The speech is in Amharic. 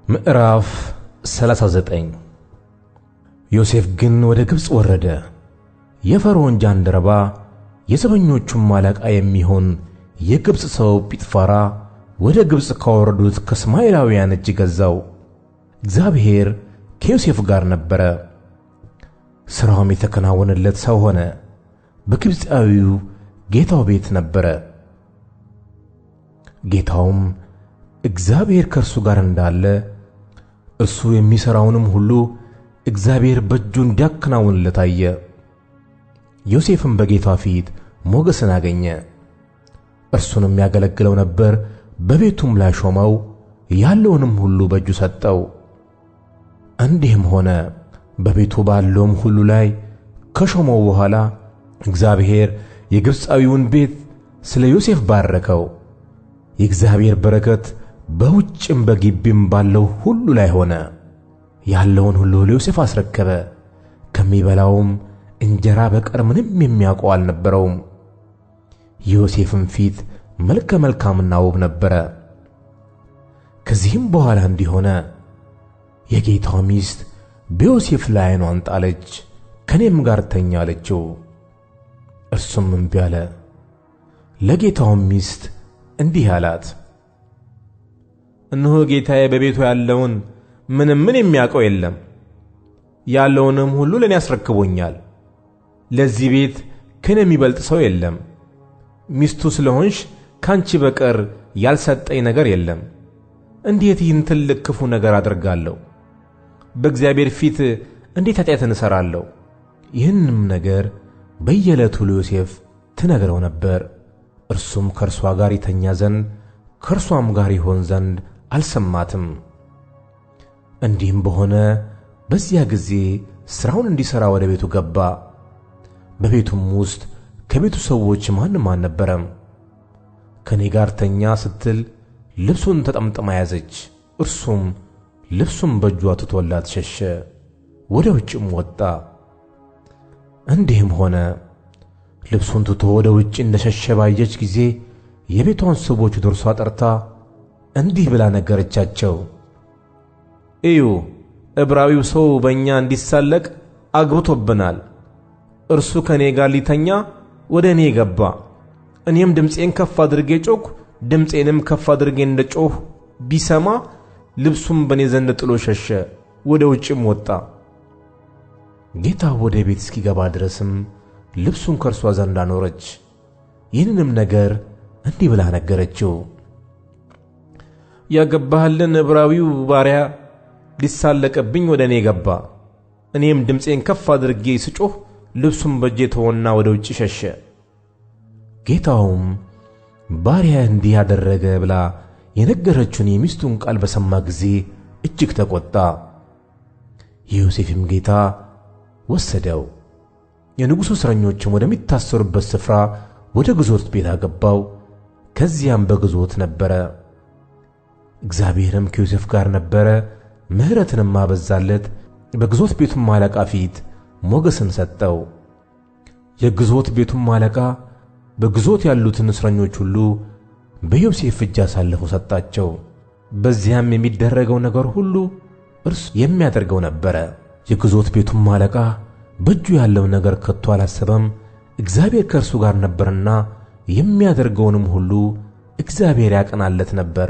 ምዕራፍ 39። ዮሴፍ ግን ወደ ግብፅ ወረደ። የፈርዖን ጃንደረባ የዘበኞቹም አለቃ የሚሆን የግብፅ ሰው ጲጥፋራ ወደ ግብፅ ካወረዱት ከእስማኤላውያን እጅ ገዛው። እግዚአብሔር ከዮሴፍ ጋር ነበረ፣ ሥራውም የተከናወነለት ሰው ሆነ። በግብፃዊው ጌታው ቤት ነበረ። ጌታውም እግዚአብሔር ከእርሱ ጋር እንዳለ፣ እርሱ የሚሠራውንም ሁሉ እግዚአብሔር በእጁ እንዲያከናውንለት አየ። ዮሴፍም በጌታው ፊት ሞገስን አገኘ። እርሱንም ያገለግለው ነበር፣ በቤቱም ላይ ሾመው፣ ያለውንም ሁሉ በእጁ ሰጠው። እንዲህም ሆነ፣ በቤቱ ባለውም ሁሉ ላይ ከሾመው በኋላ እግዚአብሔር የግብፃዊውን ቤት ስለ ዮሴፍ ባረከው። የእግዚአብሔር በረከት በውጭም በግቢም ባለው ሁሉ ላይ ሆነ። ያለውን ሁሉ ለዮሴፍ አስረከበ። ከሚበላውም እንጀራ በቀር ምንም የሚያውቀው አልነበረውም። የዮሴፍም ፊት መልከ መልካምና ውብ ነበረ። ከዚህም በኋላ እንዲህ ሆነ፣ የጌታው ሚስት በዮሴፍ ላይ ዓይኗን ጣለች፣ ከእኔም ጋር ተኛ አለችው። እርሱም እምቢ አለ። ለጌታውም ሚስት እንዲህ አላት፣ እነሆ ጌታዬ በቤቱ ያለውን ምንም ምን የሚያውቀው የለም፣ ያለውንም ሁሉ ለእኔ አስረክቦኛል። ለዚህ ቤት ከእኔ የሚበልጥ ሰው የለም። ሚስቱ ስለሆንሽ ካንቺ በቀር ያልሰጠኝ ነገር የለም። እንዴት ይህን ትልቅ ክፉ ነገር አደርጋለሁ? በእግዚአብሔር ፊት እንዴት ኃጢአትን እሠራለሁ? ይህንም ነገር በየዕለቱ ለዮሴፍ ትነግረው ነበር። እርሱም ከእርሷ ጋር ይተኛ ዘንድ ከእርሷም ጋር ይሆን ዘንድ አልሰማትም። እንዲህም በሆነ በዚያ ጊዜ ሥራውን እንዲሠራ ወደ ቤቱ ገባ። በቤቱም ውስጥ ከቤቱ ሰዎች ማንም አልነበረም። ከእኔ ጋር ተኛ ስትል ልብሱን ተጠምጥማ ያዘች። እርሱም ልብሱን በእጇ ትቶላት ሸሸ፣ ወደ ውጭም ወጣ። እንዲህም ሆነ፣ ልብሱን ትቶ ወደ ውጭ እንደ ሸሸ ባየች ጊዜ የቤቷን ሰዎች ወደ እርሷ ጠርታ እንዲህ ብላ ነገረቻቸው። እዩ፣ ዕብራዊው ሰው በእኛ እንዲሳለቅ አግብቶብናል። እርሱ ከእኔ ጋር ሊተኛ ወደ እኔ ገባ። እኔም ድምፄን ከፍ አድርጌ ጮኽሁ። ድምፄንም ከፍ አድርጌ እንደ ጮኽሁ ቢሰማ ልብሱን በእኔ ዘንድ ጥሎ ሸሸ፣ ወደ ውጭም ወጣ። ጌታው ወደ ቤት እስኪገባ ድረስም ልብሱን ከእርሷ ዘንድ አኖረች። ይህንንም ነገር እንዲህ ብላ ነገረችው። ያገባህልን ዕብራዊው ባሪያ ሊሳለቅብኝ ወደ እኔ ገባ። እኔም ድምፄን ከፍ አድርጌ ስጮኽ ልብሱን በእጄ ተወና ወደ ውጭ ሸሸ። ጌታውም ባሪያ እንዲህ አደረገ ብላ የነገረችውን የሚስቱን ቃል በሰማ ጊዜ እጅግ ተቆጣ። የዮሴፍም ጌታ ወሰደው፣ የንጉሡ እስረኞችም ወደሚታሰሩበት ስፍራ ወደ ግዞት ቤት አገባው። ከዚያም በግዞት ነበረ። እግዚአብሔርም ከዮሴፍ ጋር ነበረ፣ ምሕረትንም አበዛለት። በግዞት ቤቱም አለቃ ፊት ሞገስን ሰጠው። የግዞት ቤቱም አለቃ በግዞት ያሉትን እስረኞች ሁሉ በዮሴፍ እጅ አሳልፎ ሰጣቸው። በዚያም የሚደረገው ነገር ሁሉ እርሱ የሚያደርገው ነበረ። የግዞት ቤቱም አለቃ በእጁ ያለው ነገር ከቶ አላሰበም፣ እግዚአብሔር ከእርሱ ጋር ነበርና የሚያደርገውንም ሁሉ እግዚአብሔር ያቀናለት ነበር።